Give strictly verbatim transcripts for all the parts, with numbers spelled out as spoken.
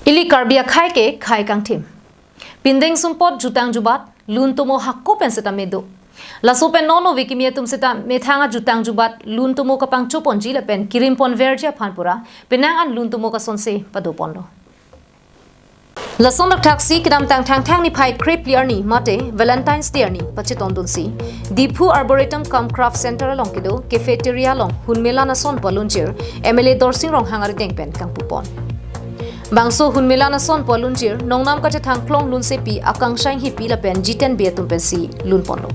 Ili Karbi akhei ke khei kangthim. Pindeng sumpot jutang jubat, lun tomo hako pen seta me do. Laso pen non ove kimi atum seta methang ajutang jubat, lun tomo kapangchoponji lapen kirimpon verji aphan pura, penang an lun tomo kasonse padoponlo. Lason dak thaksi kedamtang Thangthang niphai krepli arni mate Valentine's Day arni pachetondunsi, Diphu Arboretum cum Craft Center along kedo cafeteria along Hunmela Nason pu alunjir M L A Dorsing Ronghang arideng pen kangpupon. Bangso Hunmela Nason pu alunjir nongnam kachethang klong lunsepi Akangsha Inghipi lapen Jiten Bey atum pensi lunponlo.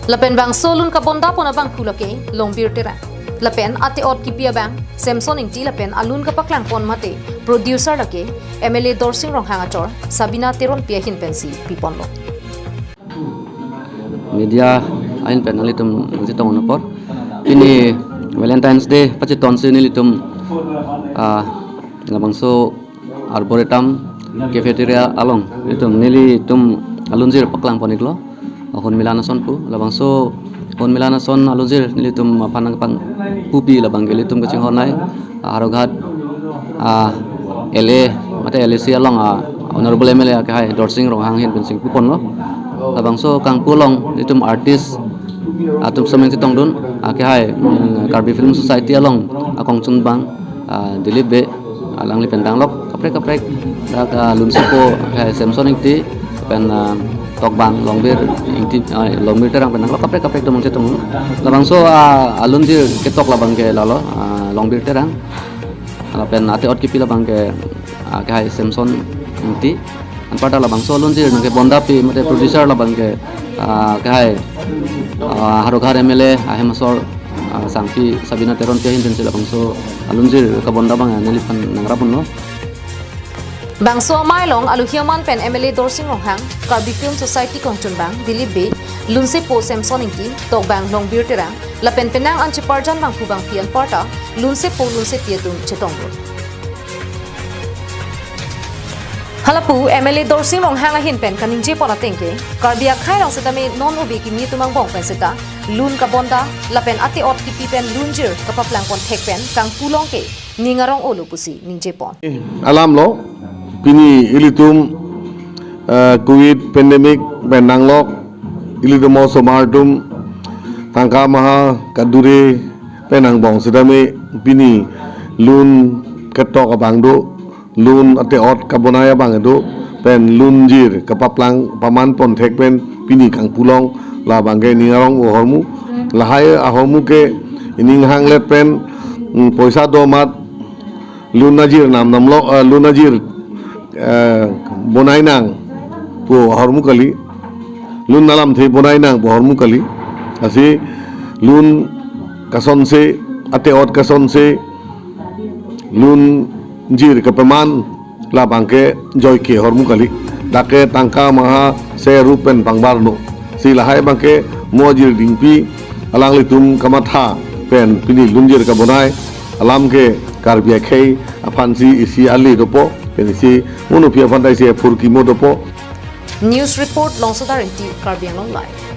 Lapen bangso lun kabondapon abangphu lake Longbir Terang. Lapen ate-ot kipi abang Samson Ingti lapen alun kapaklangpon mate producer lake M L A Dorsing Ronghang achor Sabina Teronpi ahin pensi piponlo. Media ahin pen nanglitum chetong apor, pini Valentine's Day pachetonsi nelitum, ah, labangso Arboretum cafeteria along itum nelitum alunjir paklangpon-iklo, Hunmela Nason pu. Labangso Hunmela Nason alunjir nelitum aphan nangpangpupi labang ke ilitum kachinghon nei, ah, Howraghat, ah, L A mate L A C along, ah, Honorable M L A akehai Dorsing Ronghang ahin pensi puponlo. Labangso kangpu along itum artist atum semeng chetongdun, akehai, mm, Karbi Film Society along akongchunbang, ah, Dilip Bey, alangli pen danglok kaprek kaprek, dak, ah, lunsepo akehai Samson Ingti pen, ah, tokbang Longbir Ingti, ah, Longbir Terang pen danglok kaprek kaprek atum chetong. Labangso, ah, alunjir ketok labang ke lalo, ah, Longbir Terang. Lapen ate-ot kipi labang ke, ah, akehai Samson Ingti. Anparta labangso alunjir nangkebondapi mate producer labang ke, ah, akehai, ah, Howraghat M L A ahem asor, ah, sangpi Sabina Teronpi ahin pensi labangso alunjir kabonda abang neliphan nangraponlo. Bangso amei along alohi aman pen M L A Dorsing Ronghang, Karbi Film Society kongchunbang Dilip Bey, lunsepo Samson Ingti, tokbang Longbir Terang, lapen penang an cheparjan bangphu bangpi anparta lunsepo lunsepi atum chetongdun. Halapu M L A Dorsing Ronghang ahin pen kaningjepon ateng ke, Karbi akhei along setame non ove kimi atum angbong pen seta lun kabonda lapen ate-ot kipi pen lunjir kapaplangpon thek pen kangpu long ke ning arong-olo pusi ningjepon. Alamlo, pini ilitum, eh, covid pandemic pen nanglok, ilitum osomar atum tangka maha kadure pen angbong setame pini lun ketok abang do, lun ate-ot kabonai abang do, pen lunjir kapaplang pamanpon thek pen pini kangpu long, labang ke ning arong-o ahormu. Lahai ahormu ke ining hanglet pen, mm, poisa do amat lun ajir nam namlo, eh, lun ajir, eh, bonai nang pu ahormu kali, lun alamthe bonai nang pu ahormu kali. Lasi lun kasonse, ate-ot kasonse, lunjir kepaman, labang ke joike ahormu kali. Dak ke tangka maha se rup pen pangbarno. Si lahai abang ke mo ajir dingpi, alanglitum kamatha pen pini lunjir kabonai alam ke Karbi akhei aphansi isi ale dopo, pen isi mo nophi aphan ta isi phurkimo dopo. News report, Longsodar Ingti, Karbi Anglong Live.